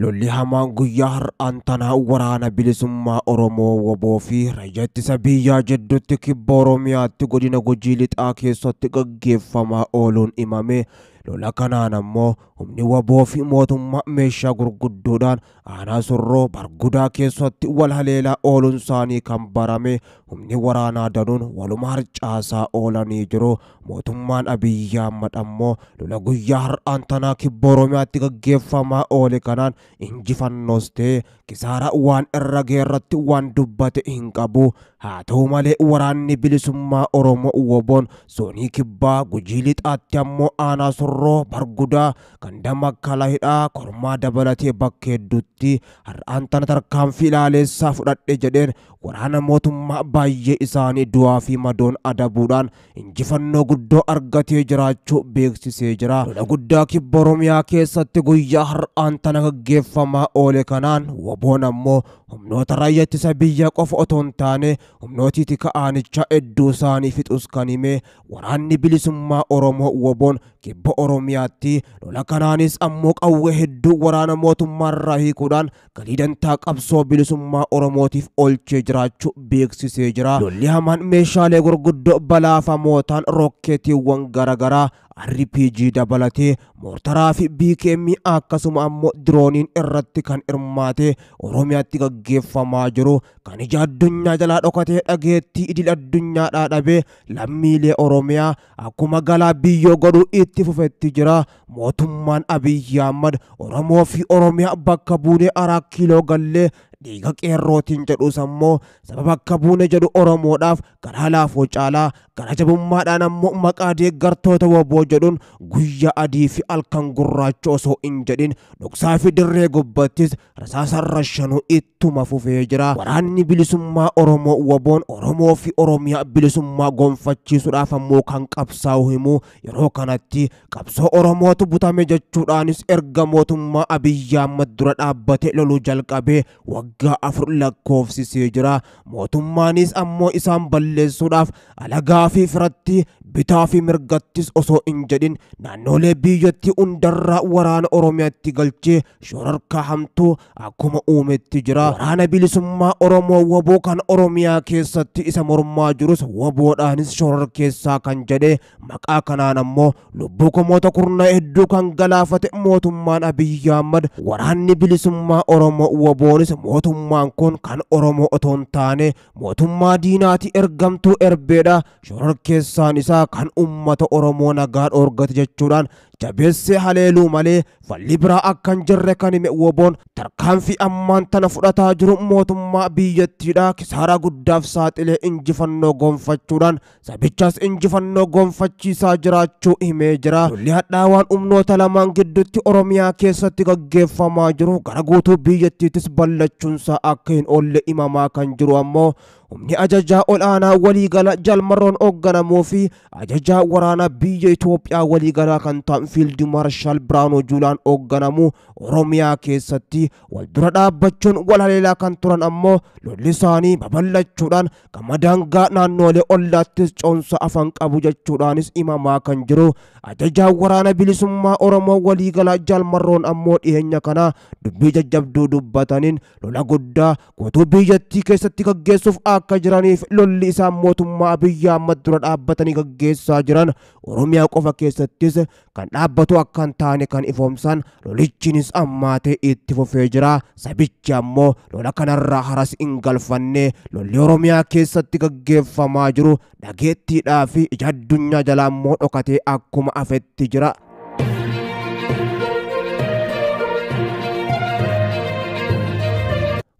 Lolli hamaan guyyaa har'aan tanaa waraana bilisummaa Oromoo WBO fi raayyaa ittisa biyyaa jidduutti kibba Oromiyaatti godina Gujii Lixaa keessatti gaggeeffamaa ooluun himame. Lola kanaan ammoo humni WBO fi mootummaa meeshaa gurguddoodhaan aanaa Surroo Bargudaa keessatti wal haleelaa ooluun isaanii kan barame. Humni waraanaa danuun waluma harcaasaa oolanii jiru. Mootummaan Abiyyi Ahmad ammoo lola guyyaa har'aan tanaa kibba Oromiyaatti gaggeeffamaa oole kanaan injifannoos ta'e kisaaraa waan irra ga'e waan dubbate hin qabu. Haa ta'u malee waraanni bilisummaa Oromoo WBOn zoonii kibbaa Gujii Lixaatti ammoo aanaa Surroo Bargudaa ganda Makkala Hidhaa Kormaa dabalatee bakka hedduutti har'aan tana tarkaanfii ilaaleessaa fudhadhe jedheen waraana mootummaa baay'ee isaanii du'aa fi madoon adabuudhaan injifannoo guddoo argatee jiraachuu beeksisee jira. Lola guddaa kibba Oromiyaa keessatti guyyaa har'aan tana gaggeeffamaa oole kanaan WBOn ammoo humnoota raayyaa ittisa biyyaa qofa otoo hin taane humnooti tika aanichaa hedduu isaanii fixus kan hime waraanni bilisummaa Oromoo WBOn kibba Oromiyaatti lola kanaanis ammoo qawwee hedduu waraana mootummaa irraa hiikuudhaan galii dantaa qabsoo bilisummaa Oromootiif oolchee jiraachuu beeksisee jira. Lolli hamaan meeshaalee gurguddoo balaafamoo ta'an rokkeetiiwwan garaagaraa RPG dabalatee moortaraa fi BKM akkasuma ammoo dirooniin irratti kan hirmaate Oromiyaatti gaggeeffamaa jiru kan ija addunyaa jalaa dhokatee dhageettii idil addunyaadhaa dhabee lammiilee Oromiyaa akkuma galaa biyyoo godhuu itti fufetti jira. Mootummaan Abiyyi Ahmad Oromoo fi Oromiyaa bakka buunee 4 kiiloo gallee dhiiga qeerrootiin jedhus ammoo sababa akka buune jedhu Oromoodhaaf garaa laafoo caalaa gara jabummaadhaan ammoo maqaa deeggartoota WBO jedhuun guyyaa adii fi halkan gurraacha osoo hin jedhin dhoksaa fi dirree gubbattis rasaasarra shanuu ittuma fufee jira. Waraanni bilisummaa Oromoo WBOn Oromoo fi Oromiyaa bilisummaa gonfachiisuudhaaf ammoo kan qabsaa'u himu yeroo kanatti qabsoo Oromootu butame jechuudhaanis erga mootummaa Abiyyi Ahmad dura dhaabbate loluu jalqabee waggaa 4 lakkoofsisee jira. Mootummaanis ammoo isaan balleessuudhaaf alagaa fi firatti bitaa fi mirgattis osoo hin jedhin naannolee biyyattii hundarraa waraana Oromiyaatti galchee shororkaa hamtuu akkuma uumetti jira. Waraana bilisummaa Oromoo WBO kan Oromiyaa keessatti isa mormaa jirus WBOdhaanis shororkeessaa kan jedhe maqaa kanaan ammoo lubbuu kumoota kurna hedduu kan galaafate mootummaan Abiyyi Ahmad waraanni bilisummaa Oromoo WBOnis mootummaan kun kan Oromoo otoo hin taane mootummaa diinaati ergamtuu erbeedha. Shororkeessaan isaa kan uummata Oromoo nagaa dhoorgate jechuudhaan jabeessee haleeluu malee falli biraa akka hin jirre kan hime WBOn tarkaanfii ammaan tana fudhataa jiru mootummaa biyyattiidha. Kisaaraa guddaaf saaxilee injifannoo gonfachuudhaan sabichas injifannoo gonfachiisaa jiraachuu himee jira. Lolli hadhaawaan humnoota lamaan gidduutti Oromiyaa keessatti gaggeeffamaa jiru gara guutuu biyyattiittis ballachuunsaa akka hin oolle himamaa kan jiru ammoo humni ajajaa ol'aanaa waliigala Jalmarroon hoogganamuu fi ajajaa waraanaa biyya Itoophiyaa waliigalaa kan ta'an Fiild Maarshaal Biraanuu Juulaan hoogganamu Oromiyaa keessatti wal dura dhaabbachuun wal haleelaa kan turan ammoo lolli isaanii babal'achuudhaan gama daangaa naannoolee ollaattis coonsa afaan qabu jechuudhaanis himamaa kan jiru. Ajajaa waraana bilisummaa Oromoo waliigalaa Jalmarroon ammoo dhiyeenya kana dubbii jajjabduu dubbataniin lola guddaa guutuu biyyattii keessatti gaggeessuuf akka jiraniif lolli isaan mootummaa Abiyyi Ahmad dura dhaabbatanii gaggeessaa jiran Oromiyaa qofa keessattis kan dhaabbatu akka hin taane kan ifoomsan lolichinis ammaatee itti fufee jira. Sabichi ammoo lola kanarraa haras hin galfanne lolli Oromiyaa keessatti gaggeeffamaa jiru dhageettiidhaa fi ija addunyaa jalaa immoo dhokatee akkuma afetti jira.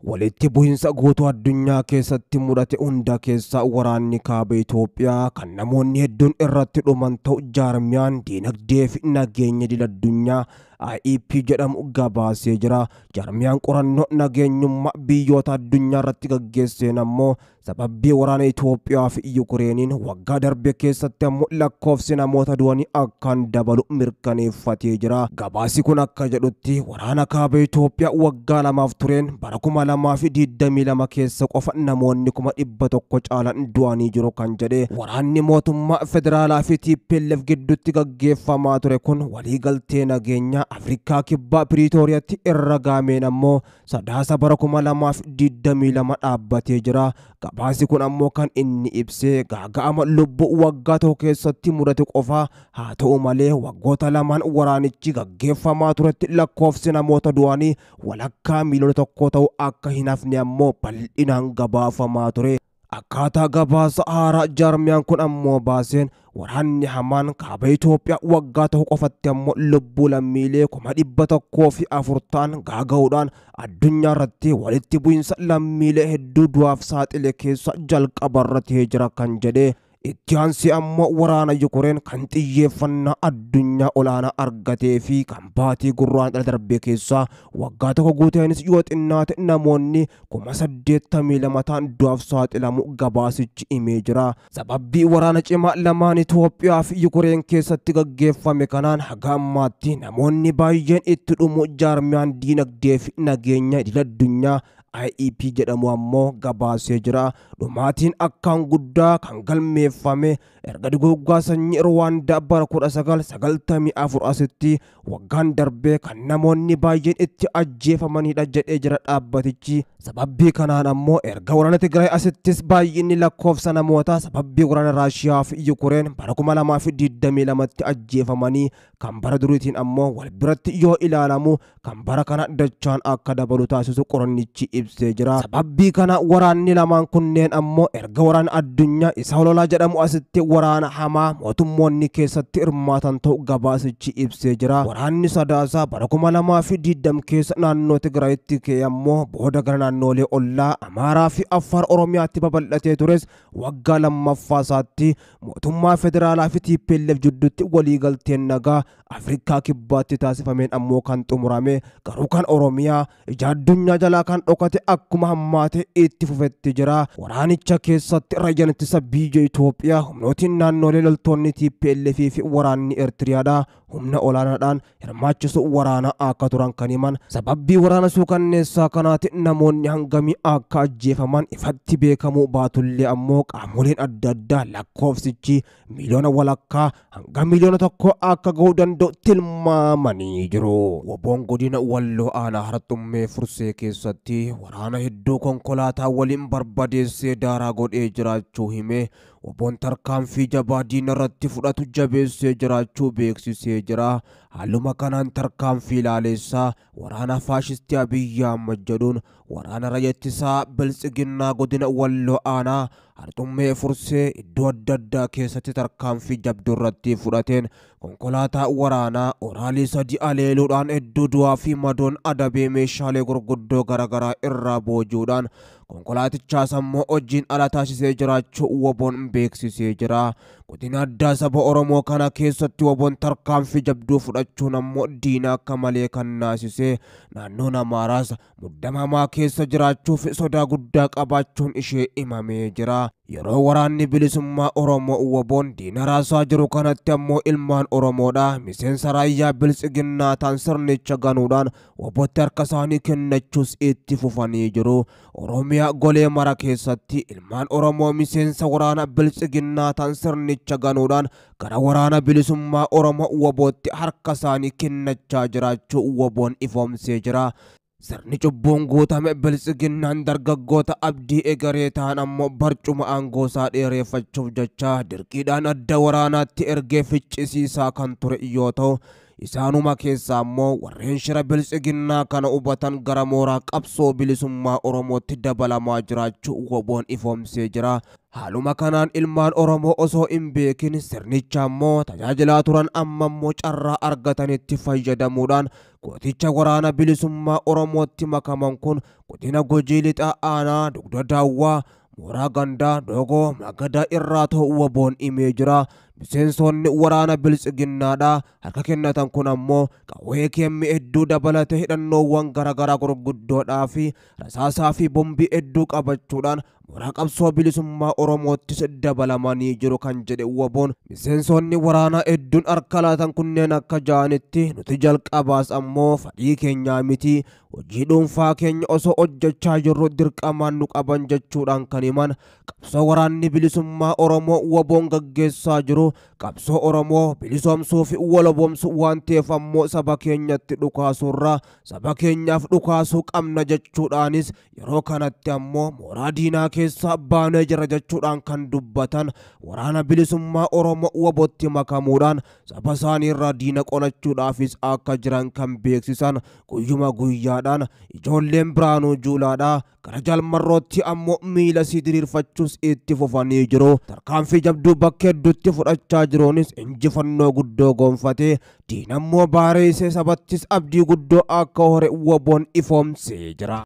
Walitti bu'iinsa guutuu addunyaa keessatti mudate hunda keessaa waraanni kaaba Itoophiyaa kan namoonni hedduun irratti dhuman ta'u jaarmiyaan diinagdee fi nageenya idil addunyaa IEP jedhamu gabaasee jira. Jaarmiyaan qorannoo nageenyummaa biyyoota addunyaa irratti gaggeesseen ammoo sababii waraana Itoophiyaa fi Yukireeniin waggaa darbe keessatti ammoo lakkoofsi namoota du'anii akkaan dabalu mirkaneeffatee jira. Gabaasi kun akka jedhutti waraana kaaba Itoophiyaa waggaa 2 tureen bara 2022 keessa qofa namoonni 100,000 caalan du'anii jiru kan jedhe waraanni mootummaa federaalaa fi TPLF gidduutti gaggeeffamaa ture kun waliigaltee nageenyaa Afrikaa Kibbaa Piriitooriyaatti irra gaameen ammoo Sadaasa bara 2022 dhaabbatee jira. Gabaasi kun ammoo kan inni ibsee gaaga'ama lubbuu waggaa tokko keessatti mudate qofa. Haa ta'u malee waggoota lamaan waraanichi gaggeeffamaa turetti lakkoofsi namoota du'anii walakkaa 1 miiliyoona ta'u akka hin hafne ammoo bal'inaan gabaafamaa ture. Akkaataa gabaasa haaraa jaarmiyaan kun ammoo baaseen waraanni hamaan kaaba Itoophiyaa waggaa tokko qofatti ammoo lubbuu lammiilee 104,000 ta'an gaaga'uudhaan addunyaa irratti walitti bu'iinsa lammiilee hedduu du'aaf saaxile keessa jalqaba irratti jira kan jedhe. Itti aansee ammoo waraana Yukureen kan xiyyeeffannaa addunyaa olaanaa argatee fi kan baatii Gurraandhala darbee keessaa waggaa tokko guuteenis yoo xinnaate namoonni 82,000 ta'an du'aaf saaxilamu gabaasichi himee jira. Sababbii waraana cimaa lamaan Itoophiyaa fi Yukureen keessatti gaggeeffame kanaan haga ammaatti namoonni baay'een itti dhumu jaarmiyaan diinagdee fi nageenya idil addunyaa IEP jedhamu ammoo gabaasee jira. Dhumaatiin akkaan guddaa kan galmeeffame erga duguuggaa sanyii Ruwaandaa bara 1994 asitti waggaan darbee kan namoonni baay'een itti ajjeefamanidha jedhee jira dhaabbatichi. Sababbii kanaan ammoo erga waraana Tigraay asittis baay'inni lakkoofsa namootaa sababbii waraana Raashiyaa fi Yukureen bara 2022tti ajjeefamanii kan bara duriitiin ammoo wal biratti yoo ilaalamu kan bara kana dachaan akka dabalu taasisu qorannichi ibsee jira. Sababbii kana waraanni lamaan kunneen ammoo erga waraana addunyaa isa hololaa jedhamu asitti waraana hamaa mootummoonni keessatti hirmaatan ta'u gabaasichi ibsee jira. Waraanni Sadaasaa bara 2020 keessa naannoo Tigraayitti ka'e ammoo booda gara naannoolee ollaa Amaaraa fi Affaar Oromiyaatti babal'atee tures waggaa lammaffaa isaatti mootummaa federaalaa fi TPLF jidduutti waliigalteen nagaa Afrikaa Kibbaatti taasifameen ammoo kan xumurame, garuu kan Oromiyaa ija addunyaa jalaa kan dhokate akkuma hammaate itti fufetti jira. Waraanicha keessatti raayyaan ittisa biyya Itoophiyaa, humnootiin naannolee, loltoonni TPLF fi waraanni Eertiriyaadha humna olaanaadhaan hirmaachisu waraana akka turan kan himan. Sababbii waraana suukanneessaa kanaati namoonni hangamii akka ajjeefaman ifatti beekamuu baatullee ammoo qaamoleen adda addaa lakkoofsichi 1.5 miiliyoona hanga 1 miiliyoona akka gahuu danda'u tilmaamanii jiru. Woboon godina Walloo aanaa Harxummee Fursee keessatti waraana hedduu konkolaataa waliin barbadeessee daaraa godhee jiraachuu hime. Woboon tarkaanfii jabaa diina irratti fudhatu jabeessee jiraachuu beeksisee jira. Haaluma kanaan tarkaanfii ilaaleessaa waraana faashistii Abiyyi Ahmad jedhuun waraana raayyaa ittisaa Biltsiginnaa godina Walloo aanaa Harxummee Fursee iddoo adda addaa keessatti tarkaanfii jabduu irratti fudhateen konkolaataa waraanaa oraalii 3 aleeluudhaan hedduu du'aa fi madoon adabee meeshaalee gurguddoo garaagaraa irraa boojuudhaan konkolaatichaas ammoo hojiin ala taasisee jiraachuu Woboon beeksisee jira. Godina addaa saba Oromoo kana keessatti Woboon tarkaanfii jabduu fudhachuun ammoo diina akka malee kan naasisee, naannoon Amaaraas muddama hamaa keessa jiraachuuf sodaa guddaa qabaachuun ishee himamee jira. Yeroo waraanni bilisummaa Oromoo Woboon diina raasaa jiru kanatti ammoo ilmaan Oromoodha miseensa raayyaa Biltsiginnaa ta'an sirnicha ganuudhaan Wobootti harka isaanii kennachuus itti fufanii jiru. Oromiyaa golee mara keessatti ilmaan Oromoo miseensa waraana Biltsiginnaa ta'an sirnicha ganuudhaan gara waraana bilisummaa Oromoo Wobootti harka isaanii kennachaa jiraachuu Woboon ifoomsee jira. Sirni cubbuun guutame Biltsiginnaan dargaggoota abdii egeree ta'an ammoo barcuma aangoo isaa dheereeffachuuf jecha dirqiidhaan adda waraanaatti ergee ficcisiisaa kan ture yoo ta'u, isaanuma keessaa ammoo warreen shira Biltsiginnaa kana hubatan gara mooraa qabsoo bilisummaa Oromootti dabalamaa jiraachuu Woboon ifoomsee jira. Haaluma kanaan ilmaan Oromoo osoo hin beekin sirnicha ammoo tajaajilaa turan amma immoo carraa argatanitti fayyadamuudhaan gooticha waraana bilisummaa Oromootti makaman kun godina Gujii Lixaa aanaa Dugda Daawwaa mooraa gandaa Dogoo Magadaa irraa ta'u Woboon himee jira. Miseensonni waraana Biltsiginnaadha harka kennatan kun ammoo qawwee keemmi hedduu dabalatee hidhannoowwan garaagaraa gurguddoodhaa fi rasaasaa fi bombii hedduu qabachuudhaan mooraa qabsoo bilisummaa Oromoottis dabalamanii jiru kan jedhe Woboon, miseensonni waraanaa hedduun harka laatan kunneen akka ja'anitti, nuti jalqabaas ammoo fedhii keenyaa miti, hojii dhuunfaa keenya osoo hojjechaa jirru dirqamaan nu qaban jechuudhaan kan himan, qabsoo waraanni bilisummaa Oromoo Woboon gaggeessaa jiru jiru qabsoo Oromoo bilisoomsuu fi walaboomsuu waan ta'eef ammoo saba keenyatti dhukaasurraa saba keenyaaf dhukaasuu qabna jechuudhaanis yeroo kanatti ammoo mooraa diinaa keessaa baanee jira jechuudhaan kan dubbatan waraana bilisummaa Oromoo WBOtti makamuudhaan saba isaaniirraa diina qolachuudhaafis akka jiran kan beeksisan guyyuma guyyaadhaan ijoolleen Biraanuu Juulaadhaa gara Jalmarrootti ammoo miila si diriirfachuus itti fufanii jiru. Tarkaanfii jabduu bakka hedduutti fudhachaa jiruunis injifannoo guddoo gonfatee diinammoo baareessee sabattis abdii guddoo akka hore WBOn ifoomsee jira.